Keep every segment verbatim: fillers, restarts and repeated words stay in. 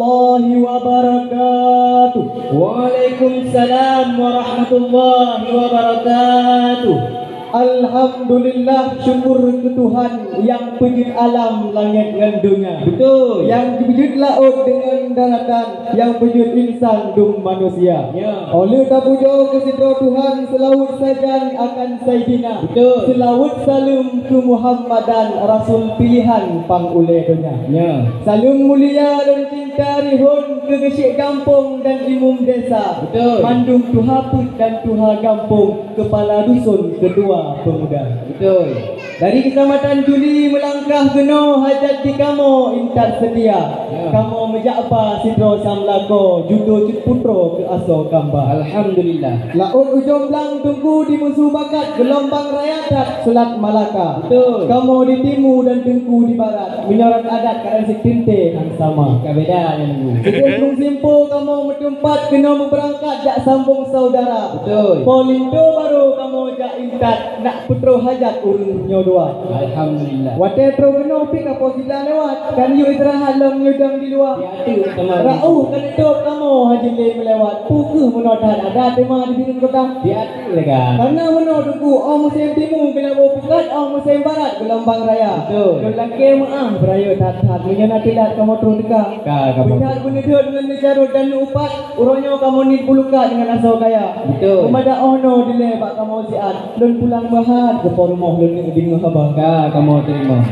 Warahmatullahi wabarakatuh. Waalaikumsalam warahmatullahi wabarakatuh. Alhamdulillah, syukur keu Tuhan nyang peujeuet alam langét ngon donya. Beutôi. Nyang peujeuet laôt deungon daratan, nyang peujeuet insan dum manusia. Ya. Óh lheueh tapujoe keu sidroe Tuhan, seulaweuet sajan akan Saidina. Beutôi. Seulaweuet saleuem keu Muhammadan, Rasul pilihan pang ulée donya. Ya. Saleuem mulia dan cinta rihon keu geuchik gampông dan imum desa. Beutôi. Mandum tuha peuet dan tuha gampông, keupala dusun, keutua peumuda. Beutôi. Dari Keucamatan Juli meulangkah keunoe hajat di kamoe intat seutia. Ya. Kamoe meujak ba sidroe samlakoe, judo cut putroe keu asoe kamba. Alhamdulillah. Laôt ujong blang Teungku di Meusu Bakat, geulombang raya that Seulat Malaka. Beutôi. Kamoe di timu dan Teungku di barat, meunyoe rot adat kadang siteunte nyang sama. Ka beda nyan, Bu. Sideh Krueng Simpo kamoe meuteumpat keunoe meubeurangkat jak sambong saudara. Beutôi. Po linto barô kamoe jak intat, nak peutroh hajat ureuëng nyoe dua. Alhamdulillah. Watée troh keunoe pih ka po siblaih lewat, kan yue istirahat lom nyoe dang di luwa. Rauh ka neutôb kamoe hana lé meulewat, peu kheueh meunoe that ada teuma di bineuen kota. Karena meunoe Teungku, óh musém timu geulabo pukat, óh musém barat geulombang raya. Beutôi. Lôn lakée meuáh beurayeuk that-that, meunyoe na teulat kamoe troh teuka. Ka, kamoe. Beudat beuneudeut ngon neucarot dan neuupat, uroe nyoe kamoe niet bulukat ngon asoe kaya. Beutôi. Peumada óh noe dilée bak kamoe siat, lôn pulang meuhat keu po rumoh lôn deungoe haba. Ka, kamoe teurimong.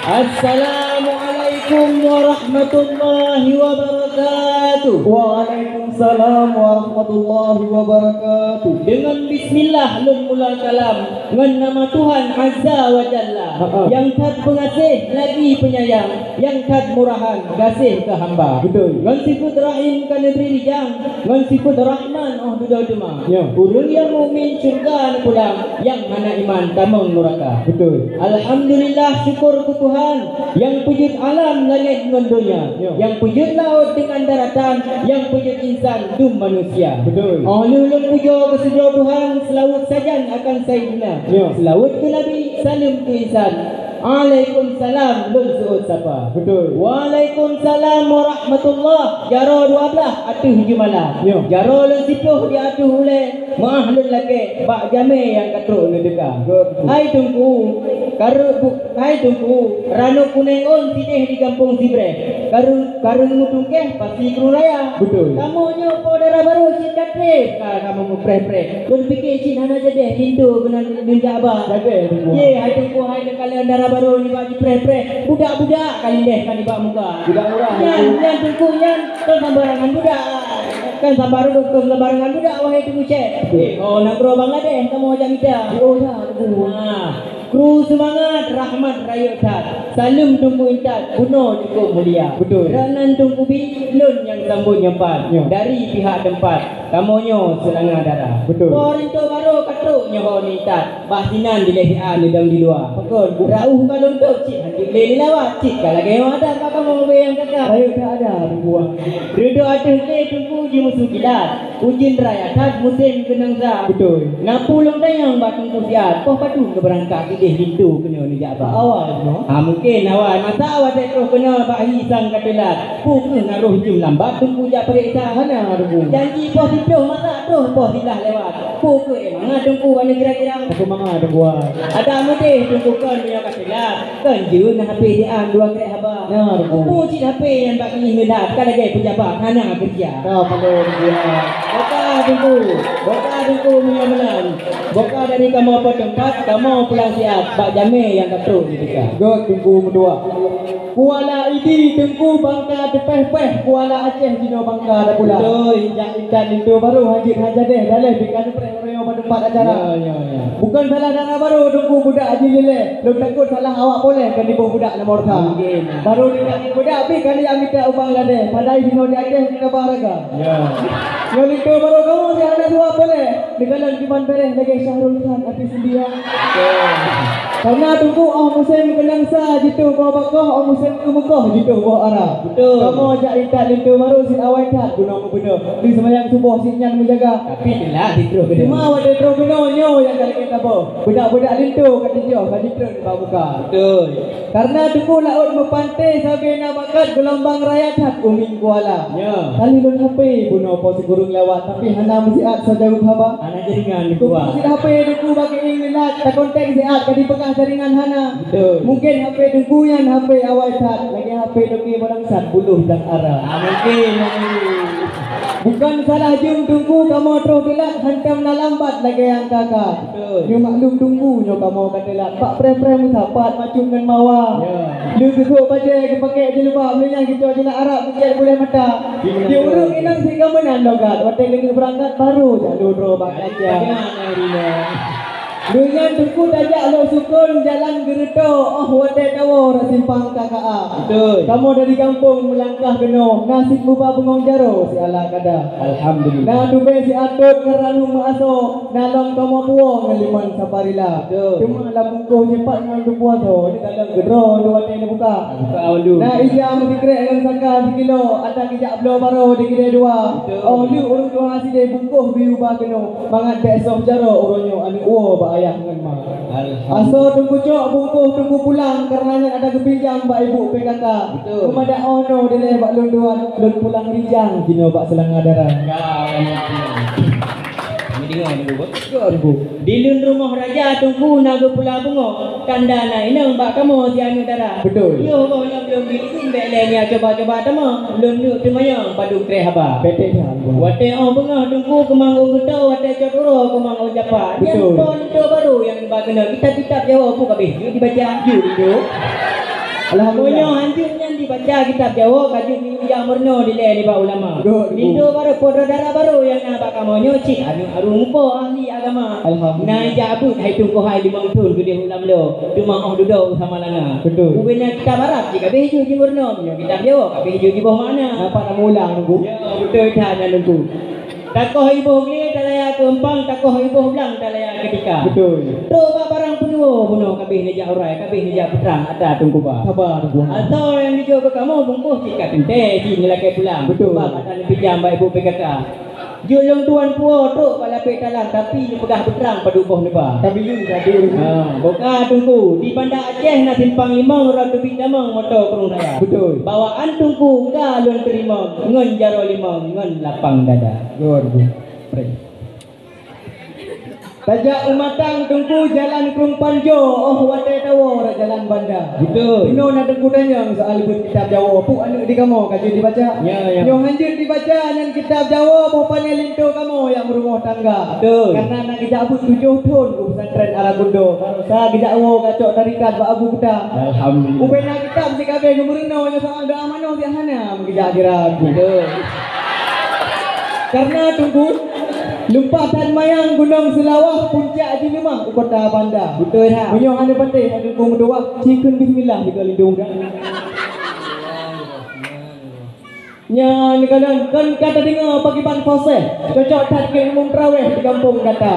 Assalamualaikum warahmatullahi wabarakatuh. Waalaikumsalam warahmatullahi wabarakatuh. Deungon bismillah lôn mula kalam, ngon nama Tuhan Azza wa Jalla, ha-ha, nyang that peungaséh lagi peunyayang, nyang that murahan gaséh keu hamba. Beutôi. Ngon sifeuet Rahim ka neubri rijang, ngon sifeuet Rahman óh dudoe teuma. Ya. Ureuëng nyang mukmin syeuruga neupulang, nyang hana iman tamong nuraka. Beutôi. Alhamdulillah, syukur keu Tuhan, nyang peujeuet alam langét ngon donya, ya, nyang peujeuet laôt deungon daratan, nyang peujeuet insan dum manusia. Beutôi. Óh lheueh lôn pujoe keu sidroe Tuhan, seulaweuet sajan akan Saidina. Ya. Seulaweuet keu Nabi, saleuem keu insan. Alaikumsalam, lôn seuôt sapa. Beutôi. Waalaikumsalam warahmatullah. Jaroe dua blaih ateueh jeumala. Ya. Jaroe lôn siploh di ateueh ulée. Meuáh lôn lakée bak jamé nyang ka trok neuteuka. Good. Hai Teungku, kareueng bu-, hai Teungku, ranub kunéng ôn sideh di gampông Sibreh. Kareueng, kareueng meutungkeh pasi Krueng Raya. Beutôi. Kamoe nyoe po dara barô cit ka treb, ka kamoe meupreh-preh. Lôn pike cit hana jadeh linto keunan neujak ba. Jadeh, Teungku. Ye, hai Teungku, hai neukalon dara barô nibak jipreh-preh. Budak-budak ka lindeh ka nibak muka. Budak murah, nyan, Teungku. Nyan Teungku, nyan kon sambarangan budak. Kan sabar dong keu leubah ngon budak, wahai Teungku Syekh. Betul. Eh, oh, nanggroe Bangladesh kamoe jak mita. Oh, ya, betul. Ha. Kru seumangat, rahmat rayeuk that. Saleuem Teungku intat, bunoe cukôp mulia. Betul. Ranan Teungku bi, lôn nyang sambot nyoe pat. Ya. Dari pihak teumpat, kamoe nyoe seulanga dara. Betul. Po rinto barô ka trok nyoe ho intat. Bah sinan dilèe siat neudong di luwa. Pakon? Rauh ka lôn tôb cit hanjeuet lé lilawat, cit ka lagèe nyoe adat bak kamoe ubé nyang ka-ka. Rayeuk that adat, Teungku. Reudôk ateueh lé Teungku jimusu kilat. Ujeuen raya that musém keunong sa. Beutôi. Na peue lôn tanyong bak Teungku siat, poh padub neubeurangkat idéh linto keunoe neujak bak. Awai, no? Ha, mungken awai. Masa watèe troh keunoe bak hi sang ka teulat. Peue kheueh na roh jeuem lambat Teungku jak peuriksa? Hana, Teungku. Janji poh siplôh masa troh poh siblaih lewat. Peue keuh mangat Teungku bak nyoe kira-kira? Peue mangat Teungku, ah? Adak meudeh Teungku kon meunyoe ka teulat. Kon jeuet na H P siat dua krek haba. Nyan, Teungku. Peue cit H P nyan bak keuieng neulat ka lagèe peujabat hana keureuja. Ka, beutôi, Teungku, ah. Boka Teungku, boka Teungku meunyoe meunan. Boka dari kamoe po teumpat, kamoe pulang siat bak jamèe nyang ka trok nibak. Göt Teungku meutuah. Kuala Idi Teungku bangka teupéh-péh, Kuala Aceh jinoe bangka tapula. Beutôi. Jak intat linto barô hanjeuet hajadeh, daleh pih ka neupreh uroe nyoe bak teumpat acara. Ya, ya, ya. Bukon salah dara barô Teungku budak jililée, lôn takot salah awak poleh keu niboh budak nomor sa. Mungken. Barô tinggai budak pih ka neujak mita ubang ladeh, padahai jinoe di Aceh ka ba raga. Ya. Nyoe linto barô kamoe nyang hana suah poleh, neukalon kiban bereh lagèe Syahrul Khan até seudia. Betul. Karena Teungku, oh musém keunong sa jituh boh bakoh, oh musém keumeukoh jituh boh ara. Betul. Kamoe jak intat linto barô sit awai that bunoe meubeudôh. Di seumayang suboh sit nyan meujaga. Tapi telat sit troh keunoe. Cuma watèe troh keunoe nyoe nyang ka lagèe saboh. Beudak-beudak linto ka teujoh ka jitreun bak muka. Betul. Karena Teungku laôt meupanté sabe na bakat, geulombang raya that u Minggu Kuala. Ya. Kali lôn hapé bunoe po sikureueng lewat, tapi hana meusiat soe jaweueb haba. Hana jaringan di kuat. Sit hapé Teungku bak keuieng leulat, takontek siat ka dipeugah jaringan hana. Betul. Mungkin hapé Teungku nyan hapé awai that, lagèe hapé toke barang sat buluh dan ara. Ah, mungkin, mungkin. Bukan salah jeuem Teungku kamoe troh teulat, hantom na lambat lagèe nyang ka-ka. Betul. Nyoe maklum Teungku nyoe kamoe ka teulat. Bak preh-preh meusapat macut ngon mawa. Ya. Lheueh geusok bajèe geupakèk jilbab, lheueh nyan geucok jilak Arab geucèt bulèe mata. Di ureueng inong sit ka meunan logat, watèe geuneuek beurangkat barô jak lôn droe bak kaca. Lheueh nyan Teungku tajak lôn sukon jalan geureutoe, oh watèe tawoe rot simpang K K A. Betul. Kamoe dari gampông meulangkah keunoe, na sit meuba beungong jaroe siala kada. Alhamdulillah. Na tubèe siat tot ngon ranub meuasoe, na lom kamoe puwoe ngon limong saparila. Betul. Teuma lam bungkôh nyoe pat ngon teupuasa, di dalam geudroe di watèe neubuka. Buka ulu. Na ija meusikrek ngon saka sikilo, ata geujak bloe barô di keudè dua. Betul. Oh lheueh ureueng tuha sideh bungkôh geuyue ba keunoe, mangat bèk soh jaroe uroe nyoe aneuk woe bak ayah ngon ma. Alhamdulillah. Asoe Teungku cok bungkôh Teungku pulang, karena nyan ata geupinjam bak ibu P K K. Betul. Keumadak oh noe dilèe bak lôn tuan, lôn pulang rijang jinoe bak seulanga dara. Ya, ya, ya. Kami dengar dulu, Bos. Ya, Teungku. Di leuen rumoh raja Teungku na geupula beungoh, tanda na inong bak kamoe si aneuk dara. Betul. Yoh boh lom lôn bi izin bèk lé nia cuba-cuba tamong, lôn neuk teumanyong padub trép haba. Beutôi that, Teungku. Watèe oh beungoh Teungku keumang ôn geuto, watèe cot uroe keumang ôn japa. Betul. Nyan po linto barô nyang ba keunoe, kitab-kitab Jawoe peue ka abéh jeuet dibaca. Jeuet, Teungku. Alhamdulillah. Meunyoe hanjeuet nyan dibaca kitab Jawoe, ka jeuet meunyueng meurunoe dilèe nibak ulama. Betul, Teungku. Linto barô, putra dara barô nyang na bak kamoe nyoe cit aneuk arung mupo ahli agama. Alhamdulillah. Na ijak beuet hai Teungku hai limong thon keudeh u Lamlo, teuma oh dudoe u Samalanga. Betul. Bubena kitab Arab cit ka abéh jeuet jimeurunoe, meunyoe kitab Jawoe ka abéh jeuet jiboh makna. Nampak na meulang, Teungku? Ya, beutôi that nyan, Teungku. Takoh iboh glé talaya keu eumpang, takoh iboh blang talaya keu tika. Betul. Trok bak barang peunuwoe bunoe ka abéh neujak urai, ka abéh neujak peutrang atra Teungku ba. Saba, Teungku. Asoe nyang jijok keu kamoe bungkôh cit ka teuntèe jih neulakèe pulang. Betul. Bak atra neupinjam bak ibu P K K. Jeuet lôn tuan puwoe trok bak lapèe talang, tapi neupeugah peutrang padub boh neuba. Tapi yue ka deuh. Ha, boh ka Teungku, di Banda Aceh na simpang limong, rot teubiet tamong moto krueng raya. Betul. Bawaan Teungku ka lôn teurimong ngon jaroe limong ngon lapang dada. Good, good. Pray. Tajak u Matang Teungku jalan Krueng Panjo, oh watèe tawoe rot jalan Banda. Betul. Inoe na Teungku tanyong soal beuet kitab Jawoe, peue aneuk di kamoe ka jeuet dibaca? Ya, ya. Nyoe hanjeuet dibaca nyan kitab Jawoe, boh pané linto kamoe nyang meurumoh tangga. Betul. Karena na geujak beuet tujoh thon u pesantren Aragundo. Barosa geujak woe gacok tarikat bak Abu Kuta. Alhamdulillah. Bubena kitab sit ka abéh geumeurunoe, nyoe soal doa manoe sit hana meugeujak dirat. Betul. Karena Teungku, lumpah that mayang Gunong Seulawah, puncak jih leumah u Kota Banda. Beutôi that. Meunyoe hana patéh, hai Teungku meudoa, ci kheun bismillah sigoe lindong dah. Nyan kadang kan ka tadeungoe pakriban fasih, cocok that keu imum tarawih di gampông gata.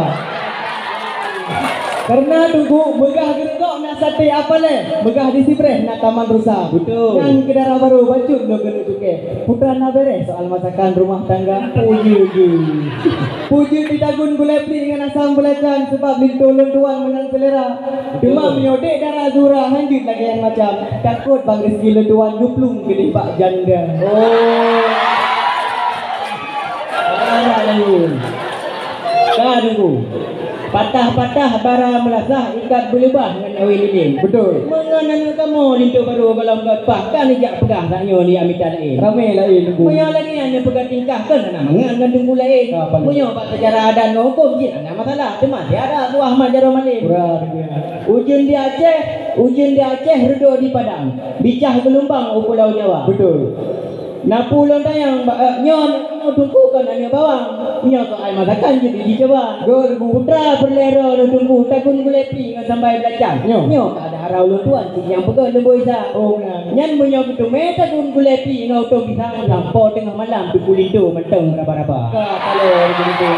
Karena Teungku, meugah geureugok na saté apalé, meugah di Sibreh na Taman Rusa. Betul. Nyan keu dara barô bacut lôn keuneuk cukée. Putra na bèrèh soal masakan rumah tangga. Puji-puji. Puji di tagun gulai pli ngon asam belacan, sebab linto lôn tuan meunan selera. Betul. Teuma meunyoe dek dara Zuhra hanjeuet lagèe nyan macam, takot bang rezeki lôn tuan geuplueng keudeh bak janda. Oh. Parah lalu. Ka Teungku. Patah-patah bara meulasah ikat beuleubah ngon awé lilin. Betul. Meungon aneuk kamoe linto barô gohlom geuleupah, ka neujak peugah tanyoe nijak mita laén. Ramé laén, Teungku. Meunyoe lagèe nyan neupeugah tingkah, kon hana mangat ngon Teungku laén. Ka, Pak. Meunyoe bak seujarah adat ngon hukôm cit hana masalah, teuma tiada buah mat jaroe malém. Berat, ya. Ujeuen di Aceh, ujeuen di Aceh, reudôk di Padang, bicah geulumbang u Pulo Jawa. Betul. Na peue lôn tanyong bak, eh, nyoe aneuk kamoe Teungku kon aneuk bawang. Nyoe soai masakan jeuet jicoba. Good, Teungku. Putra peureulèe droeneuh Teungku, tagun gulai pli ngon sambai beulacang. Nyoe. Nyoe ka ada harau lôn tuan, cit nyang peugah lôn boi sa. Oh, meunan. Nyan meunyoe geuteumé tagun gulai pli ngon utông pisang, sampoe teungoh malam Teungku linto mantong raba-raba. Ka, kalau begitu.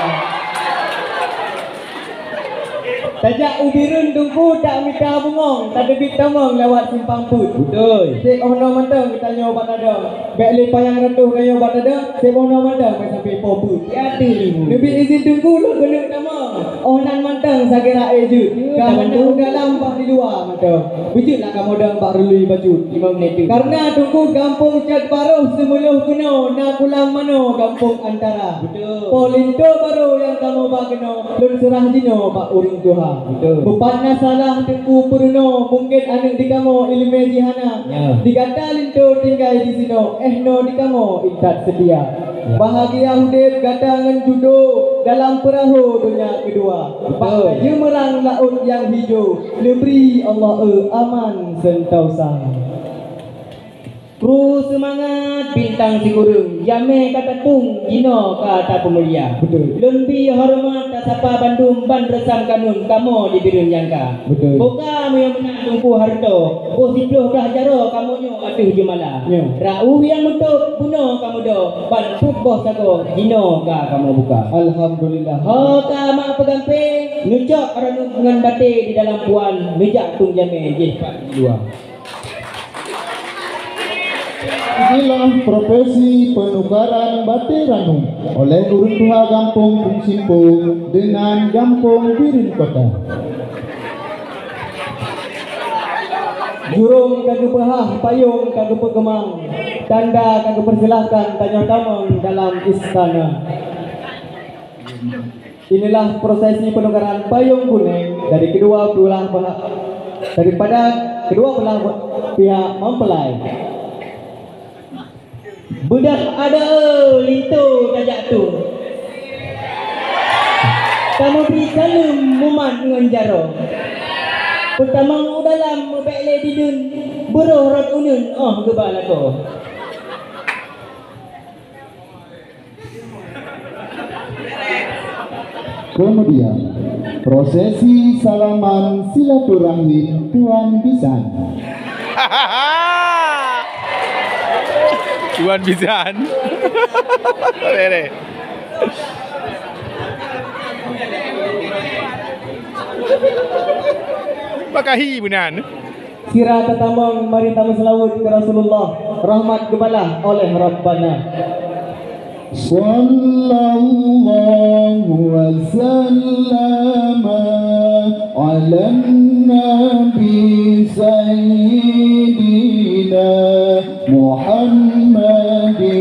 Tajak u Bireuen Teungku, tak mita bungong, tateubiet tamong lewat Simpang Peuet. Beutôi. Seb 'oh noe mantong geutanyoe bak tadong. Bèk lé panyang reutôh tanyoe bak tadong, seb 'oh noe mantong bèk sampoe po peuet. Ya, tu. Neubi izin Teungku, lôn keuneuk tamong. 'Oh nan mantong sageura ék jeuet. Ya, ka mantong. Dalam bak di luwa mantong. Beujeuet lah kamoe dong bak reului bacut. Imam Netu. Karena Teungku gampông Cot Barôh, Seumulôh keunoe, na Kulang Manoe gampông antara. Beutôi. Po linto barô nyang kamoe ba keunoe, lôn seurah jinoe bak ureueng tuha. Beutôi. Beupat na salah Teungku peurunoe, mungken aneuk di kamoe ileumèe jih hana. Ya. Di gata linto tinggai di sinoe, 'oh noe di kamoe intat seutia. Ya. Bahagia udép gata ngon judo dalam peurahô donya keudua. Beutôi. Bak kajeumeurang laôt nyang hijo, neubri Allah, eh, aman sentosa. Kru seumangat bintang sikureueng, jamèe ka tatung, jinoe ka tapeumulia. Beutôi. Lôn bi horeumat tasapa bandum ban reusam kanun kamoe di Bireuen nyang ka. Beutôi. Boka meunyoe meunan Teungku hareutoe, boh siplôh blah jaroe kamoe nyoe ateueh jeumala. Nyoe. Rauh nyang meutôb bunoe kamoe doe, ban peuet boh sagoe jinoe ka kamoe buka. Alhamdulillah. Ho ka mak peugampé, neucok ranub ngon baté di dalam puan, neujak tueng jamèe jih pat di luwa. Inilah prosesi penukaran baté ranub oleh ureueng tuha gampông Bungsimpông dengan gampông Bireuen Kota. Jurông ka geupeuhah, payông ka geupeukeumang, tanda ka geupeusilahkan tanyoe tamong dalam istana. Inilah prosesi penukaran payông kunéng dari kedua belah pihak, daripada kedua belah pihak mempelai. Beudah adoe linto tajak tueng. Kamoe bri saleuem mumat ngon jaroe. Peutamong u dalam meubèk lé dideuen, beurôh rot uneuen 'oh geuba lakoe. Kemudian, prosesi salaman silaturahim Tuan Bisan. Tuan Bisan. Boleh, boleh. Pakahi benan. Sira tatamong, mari tameuseulaweuet keu Rasulullah, rahmat geubalah oleh Rabbana. Sallallahu wa sallama ala nabi sayyidina Muhammadin